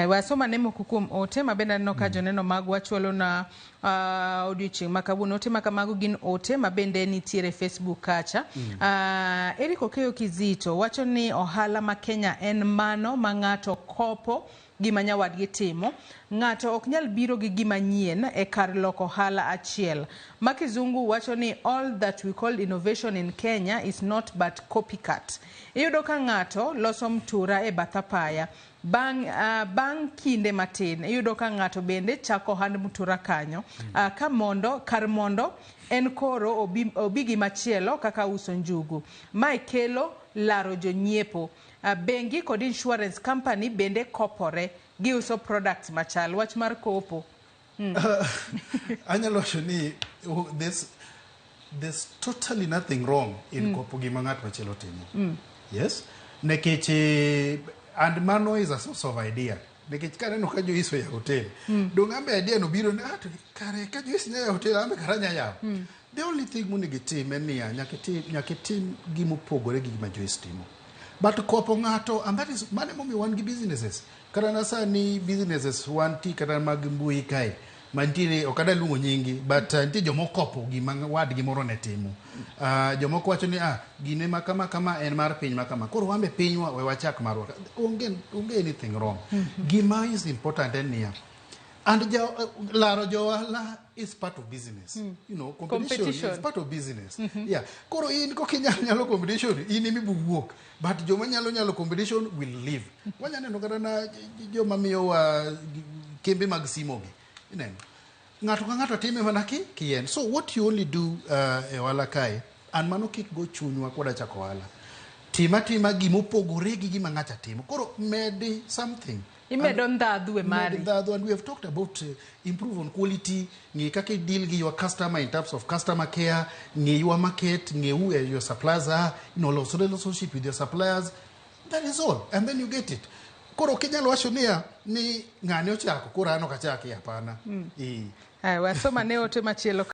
Aya, wasoma ne moko kuom ote ma bende aneno ka joneno magwa chwalo na odiochieng' ma kawuono. Ote ma kamago gin ote ma bende nitiere e Facebook kacha. Eric Okeyo Kizito wacho ni ohala ma Kenya en mano ma ng'ato kopo gima nyawadgi timo. Ng'ato ok nyal biro gi gima nyien e kar loko ohala achiel. Ma kizungu wacho ni all that we call innovation in Kenya is not but copycat. Iyudo ka ng'ato loso mtura e bath apaya. Bang' kinde matin, iyudo ka ng'ato bende chako ohand mtura kanyo. Ka mondo, kar mondo en koro obi gi machielo kaka uso njugu. Mae kelo laro jonyiepo. Bengi kod insurance company bende kopore. Giuso products machal. Wach mar kopo. Anyalo wacho ni oh, there's totally nothing wrong in kopo gima ng'at machielo timo. Yes. Nikech and mano is a source of idea. Nikech kaneno ka Joyce oyawo hotel. Dong ambe idea no biro ni ah, to kare ka Joyce nya yawo hotel ambe kara nya yawo. The only thing monego itim en niya, nyaka itim gimopogore gi gima Joyce timo. But kopo ng'ato, and that is mano emomiyo wan gi businesses. Kata na sani businesses wan ti kata mag mbui kae mantiere ok adwa luongo nyingi, but nitie jomokopo gima wadgi moro ne timo. Jomoko wacho ni ah, gine ma kama kama en mar piny ma kama, koro wan be pinywa we wachak marwa. Onge anything wrong. Gima is important en niya, and ja, laro jo ohala is part of business. Competition, Competition. is part of business. Yeah, koro in kokinyal nyalo competition, in emibo wuok, but joma nyalo nyalo competition will live. Wanya neno kata na joma miyowa kembe mag simo gi, ineno ng'ato ka ng'ato time mana ki kien. So what you only do e ohala kae, and mano kik go chunywa kwada chako ohala, tim atima gimopogore gi gima ng'acha timo, koro medi something. Imedo ndhadhu e mari. Med ndhadhu, and we have talked about improve on quality, ng'i kaka i deal gi your customer in terms of customer care, ng'i your market, ng'i who your suppliers are, los relationship with your suppliers. That is all, and then you get it. Koro ok inyal wacho niya ni ng'ane ochako, koro an ok achaki, hapana. Aya, wasoma ne ote machielo.